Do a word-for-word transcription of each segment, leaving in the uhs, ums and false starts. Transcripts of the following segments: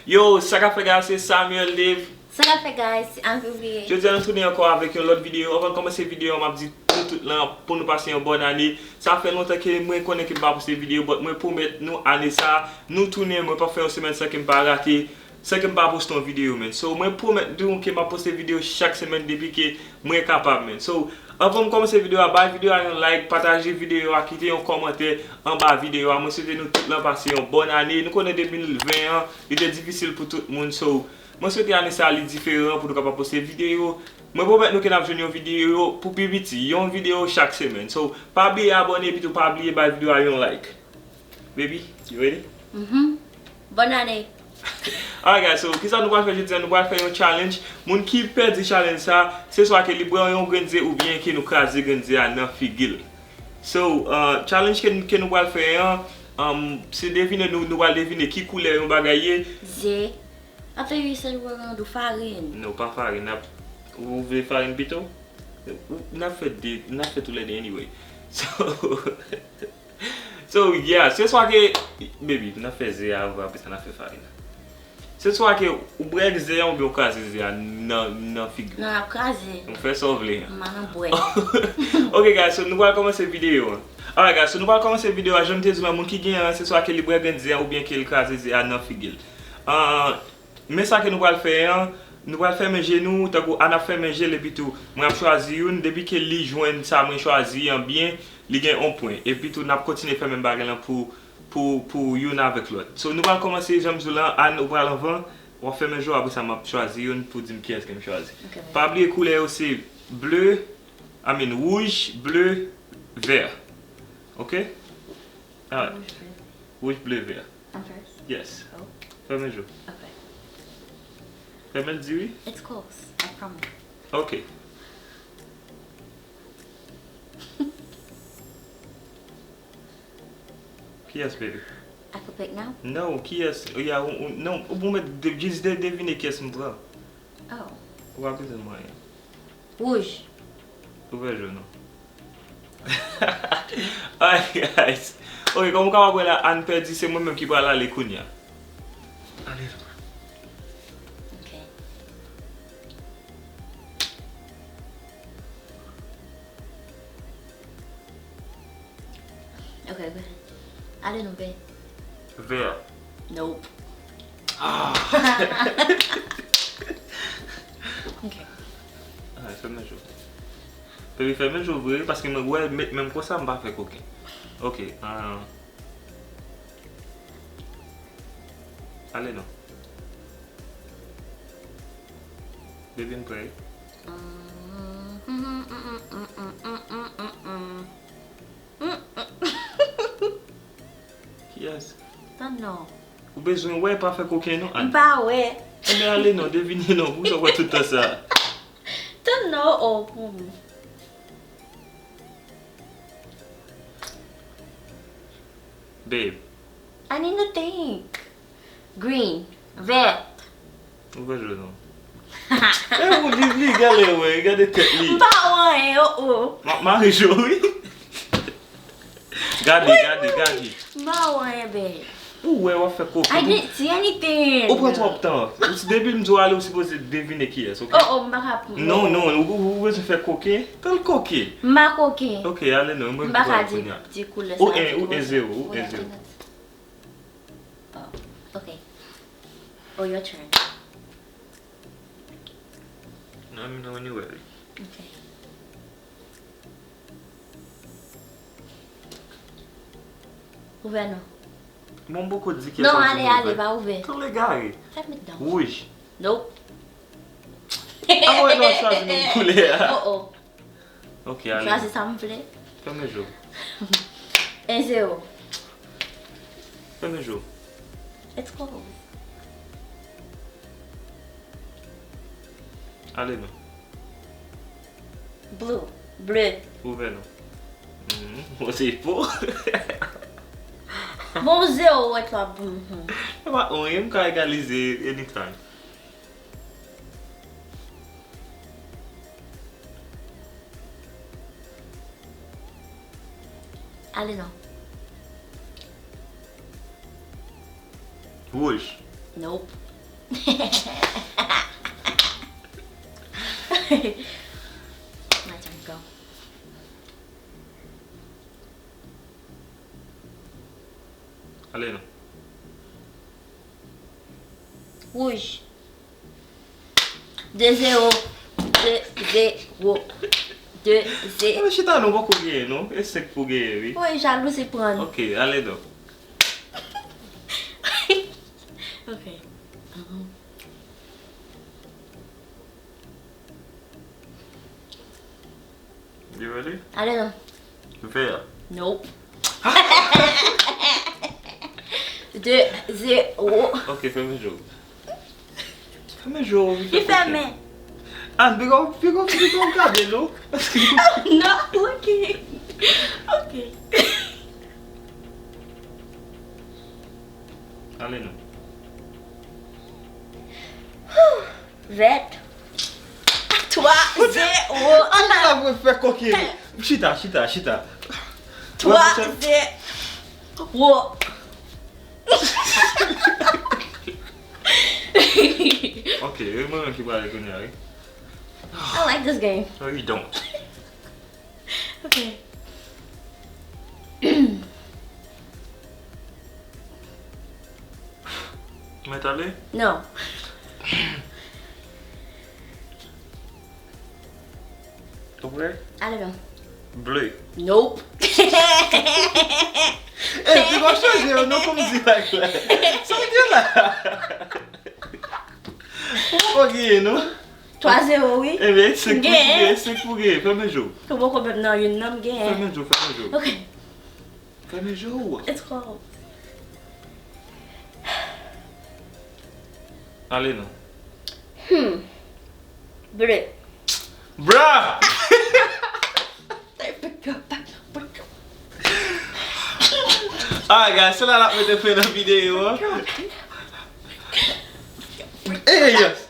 Yo, sa k ap fèt guys, se Samuel Dave. Sa k ap fèt guys, se Anne Publié. Jodi a nou tounen ankò avèk yon lòt videyo. Anvan n kòmanse videyo a, m ap di nou tout lan pou nou pase yon bòn ane. Sa fè lontan ke mwen konnen ke m pa poste videyo, but mwen pwomèt nou ane sa, nou tounen, mwen p ap fè yon semèn san ke m pa rate, san ke m pa poste yon videyo, man. So, mwen pwomèt nou ke m ap poste videyo chak semèn depi ke mwen kapab, man. So, anvan m kòmanse videyo a, bay videyo a yon like, pataje videyo a, kite yon kòmantè anba videyo a. Mwen swete nou tout lan pase yon bòn ane. Nou konnen de mil ven an, li te difisil pou tout moun. So, mwen swete ane sa li diferan pou nou kapab poste videyo. Mwen pwomèt nou ke n ap jwenn yon videyo pou pi piti, yon videyo chak semèn. So, pa bliye abòne epi tou pa bliye bay videyo a yon like. Baby, you ready? Mhm. Bòn ane. Alright guys, so kisa nou pral fè jodi a? Nou pral fè yon challenge. Moun ki pèdi challenge sa, se swa ke li bwè yon grenn ze oubyen ke nou kraze grenn ze a nan figi l. So, uh, challenge ke, ke nou pral fè an, um, se devine, nou, nou pral devine ki koulè yon bagay ye. Ze. Atè wi, se lwe randou farin. Non, pa farin. N ap, ou vle farin pito? Ou, n ap fè de, n ap fè toulède anyway. So, so yeah, se swa ke, baby, n ap fè ze a, apre sa n ap fè farin nan. Se swa ke ou bwè ze a oubyen ou kraze ze a nan, nan figi w. Non, n ap kraze. Ou fè sa w vle. M pa nan bwè. Ok guys, so nou pral kòmanse videyo an. Alright guys, so nou pral kòmanse videyo a, jan m te di w lan, moun ki genyen an, se swa ke li bwè grenn ze a oubyen ke li kraze ze a nan figi l. Ah, men sa ke nou pral fè an, nou pral fèmen je nou, tankou Anne ap fèmen je l, epi tou, mwen ap chwazi youn, depi ke li jwenn sa mwen chwazi an byen, li gen yon pwen. Epi tou, n ap kontinye fè menm bagay lan pou, pou, pou youn avèk lòt. So, nou pral kòmanse, jan m di w lan, Anne, ou pral anvan, w ap fèmen je w, apre sa, m ap chwazi youn pou di m kiyès ke m chwazi. Ok. Pa bliye koulè yo se ble, I mean, wouj, ble, vè. Ok? Alright. Wouj, ble, vè. I'm first. Yes. Oh, Fèmen je w. ok. Fèmen l di wi. It's close. I promise. Ok. Kiyès, baby? I could pick now? Non, kiyès? Ya, ou, ou, non, ou pou mèt de, jis de, devine kiyès m pran. Oh. Ou pa bezwen mwen. Wouj. Ouvè je w non. Alright, guys. Ok, kòm ou kapab wè la, Anne pèdi, se mwen menm ki pral ale kounye a. Ale non. Ok. Ok, go ahead. Ale non, babe. Vè. Nope. Ah. Ok. Ah, fèmen je w. Baby, fèmen je w vre, paske mwen wè, men, menm konsa, m pa fè koken. Ok, ah. Ale non. Baby, m prè. Kiyès? Tann non. Ou bezwen wè, pa fè koken non, Anne. M pa wè. Enben ale non, devine non, poukisa w wè tout tan sa? Tann non, oh. Hmm. Babe. I need to think. Green. Vèt. Ouvè je w non. E ou li, li gade wè, gade tèt li. M pa wè anyen, oh, oh. Ma, mari je w wi. Gade, gade, gade. M pa wè anyen, babe. Ou wè w ap fè koken. I didn't see anything. Ou pran twòp tan. Ou si depi m di w ale, ou sipoze devine kiyès, ok? Oh, oh, m pa ka pran. Non, non, ou, ou, ou bezwen fè koken. Tan l koken. M pa koken. Ok, ale non, mwen M pa ka konnen di, kounye a. Di koulè Ou sa. en, ou en zewo, ou Wi, en zewo. Oh, ok. Oh, your turn. Non, mi nan anywhere. Ok. Ouvè non. Bon, m poko di ki Non, ale, ale, pa ouvè. Tan l egare. Fèmen non. Wouj. Nope. Avan nou chwazi menm koulè a. Oh, oh. Ok, ale. Chwazi sa m vle. Fèmen je w. En zewo. Fèmen je w. It's close. Ale non. Blue. Ble. Ouvè non. Mhm. Bon, se po. Bon, zewo, wè, twa. Mhm. E pa anyen, m ka egalize anytime. Ale non. Wouj. Nope. My turn, go. Ale non. Wouj. De zewo. De zewo. De zewo. Mwen chita non, poko genyen non. E senk pou genyen wi. Woy, jalouzi pran. Ok, ale non. Ok. Um, You ready? Ale non. Vè. Nope. De zewo. Ok, fèmen je w. Fèmen je w, wi. Li fèmen. Ann, piga w, piga w, piga w gade l, non. Non, ok. Ok. Ale non. Vèt. Twa zewo. Ann la pou fè kokenn. Chita, chita, chita. Twa zewo. Ok, e mwen menm ki prale kounye a, wi. I like this game. No, you don't. Ok. Mèt ale? Non. Ou prè? Ale non. Ble. Nope. Ey, piga w chanje yo non, kòm di like la. Sa w gen la? Ou poko genyen non. Twa zewo wi. Ebyen, senk pou genyen, senk pou genyen. Fèmen je w. Ou poko menm nan youn nan m genyen. Fèmen je w, fèmen je w. Ok. Fèmen je w. It's cold. Ale non. Hmm. Ble. Bruh! Alright guys, se la n ap mete fen nan videyo an. Hey, yes.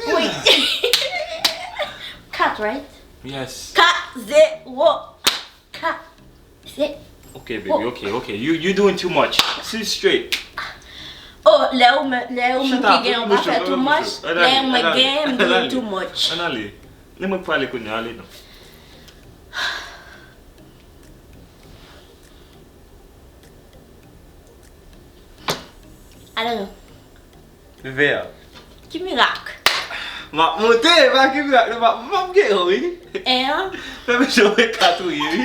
Wi. Kat, right? Yes. Kat zewo. Kat zewo. Ok, baby, ok, ok. You, you doing too much. Sit straight. Oh, lè ou menm, lè ou menm ki gen, ou pa fè too much. Lè mwen gen, m doing too much. Ann ale. Lè mwen prale kounye a, ale non. Ale non. Vè. Ki mirak? M ap monte, pa ki mirak, non, m ap, m ap genyen, wi. En? Fèmen je w, e kat ou ye, wi.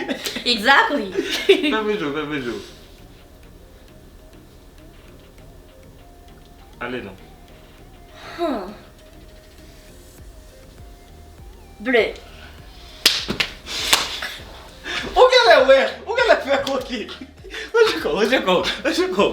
Exactly. Fèmen je w, fèmen je w. Ale non. Hmm. Ble. Ou genlè wè, ou genlè fè koki. Manje kò, manje kò, manje kò.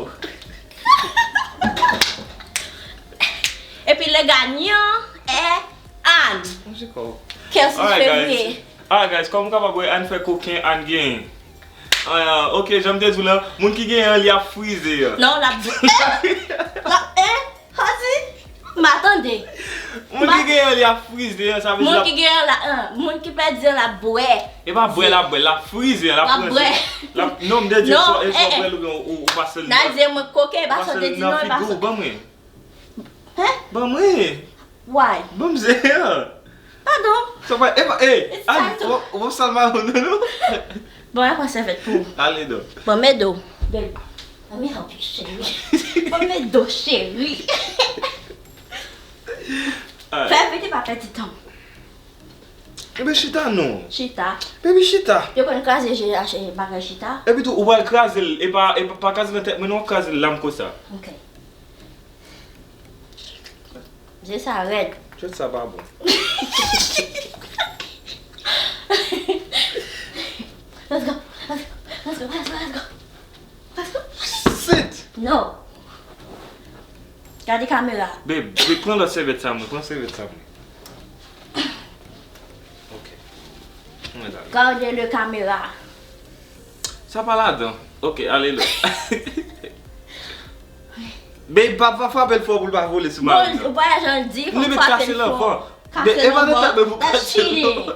Epi le gagnant est Anne. Manje kò. Kèlsi Fevriye. Alright guys, kòm ou kapab wè, Anne fè koken, Anne genyen. Ah, ok, jan m te di w la, moun ki genyen an, li ap frize an. Non, l ap bwè. L ap, en? Sa di? M a tande. Moun ki genyen an, li ap frize an, sa vle di l ap... Moun ki genyen an la, an, moun ki pèdi an, l ap bwè. E pa bwè l ap bwè, l ap frize an, l ap pran... Non, m te di, e swa w bwè l oubyen ou, ou pase l nan... N a di mwen koken, e pa sa w te di non, e pa sa. Ban mwen. Hein? Ban mwen. Why? Ban m zen an. Padon. Sa pa, e pa, ey, Anne, w ap sal mayo nou, non? Bon, mwen pran sèvyèt pou ou. Ale non. Bon, men do. Babe, let me help you, cheri. Bon, men do, cheri. Fè vit e pa pèdi tan. Ebyen chita non. Chita. Baby, chita. Yo konn kraze je a, bagay chita. Epi tou, ou pral kraze l, e pa, e pa, pa kraze l nan tèt mwen non, w ap kraze l la m konsa. Ok. Je sa rèd. Tchèt sa pa bon. Let's go, let's go, let's go, let's go, let's go. Sit! No. Gade kamera. Babe, babe, pran lòt sèvyèt sa mwen, pran sèvyèt sa mwen. Ok. Mwen la. Gade le kamera. Sa pa ladan. Ok, ale la. Babe, pa, pa frape l fò pou l pa vole sou mari. Bon, ou pa jan di, fò frape l fò. Kase l anvan. That's cheating.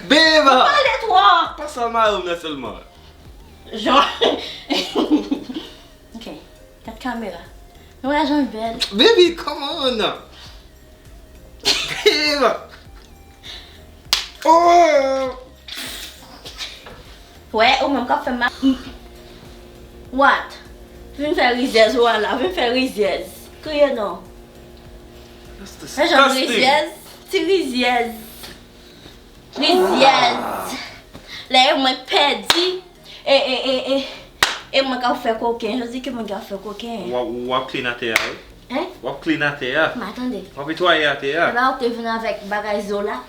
Babe! Ou pale twòp. Pa sal mayo m nan sèlman. Jan. Ok. Gad kamera. Wè jan l bèl. Baby, come on. Babe. Oh. Wè, ou menm k ap fè m mal. What? Vin fè rizyèz ou a la, vin fè rizyèz. Kriye non. That's Wè jan disgusting. Rizyèz, ti rizyèz. Rizyèz. Lè e mwen k pèdi, e, e, e, e, e mwen k ap fè koken. Jodi ki moun k ap fè koken. W ap, w ap clean atè a, wi. Hein? W ap clean atè a. M a tande. W ap netwaye atè a. Epa ou te vin avèk bagay zo la.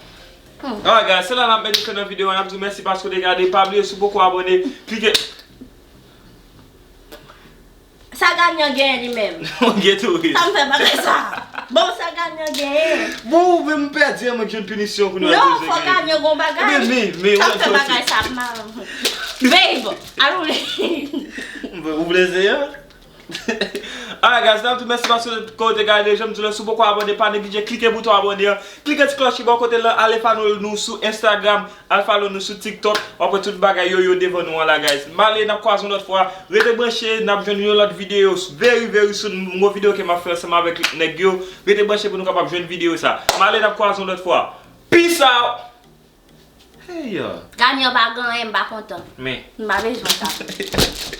Hmm. Alright guys, se la n ap mete fen nan videyo a, n ap di w mèsi paske w te gade, pa bliye si w poko abòne, klike. Sa Ganyan genyen li menm. Mwen gen touris. Sa m fè bagay sa. Bon, sa Ganyan genyen. Bon, ou menm pèdi an, mwen k jwenn pinisyon pou nou. Non, fò Ganyan gon bagay. Men, men, men, Sa ou m fè wè bagay sa mal. Babe, alò le. Ou vle zeye? Alright guys, n ap di w mèsi paske ke w te gade, jan m di w la, si w poko abòne, pa neglije klike bouton abòne an, klike ti klòch ki bò kote l lan, ale follow nou sou Instagram, al follow nou sou TikTok, w ap wè tout bagay yo, yo devan nou an la guys. M ale, n ap kwaze yon lòt fwa, rete branche, n ap jwenn yon lòt videyo very very soon, yon videyo ke m ap fè ansanm avèk nèg yo, rete branche pou nou kapab jwenn videyo sa. M ale, n ap kwaze yon lòt fwa. Peace out! Hey, uh, Ganyan pa gen anyen, m pa kontan. Men. M pa bezwen sa.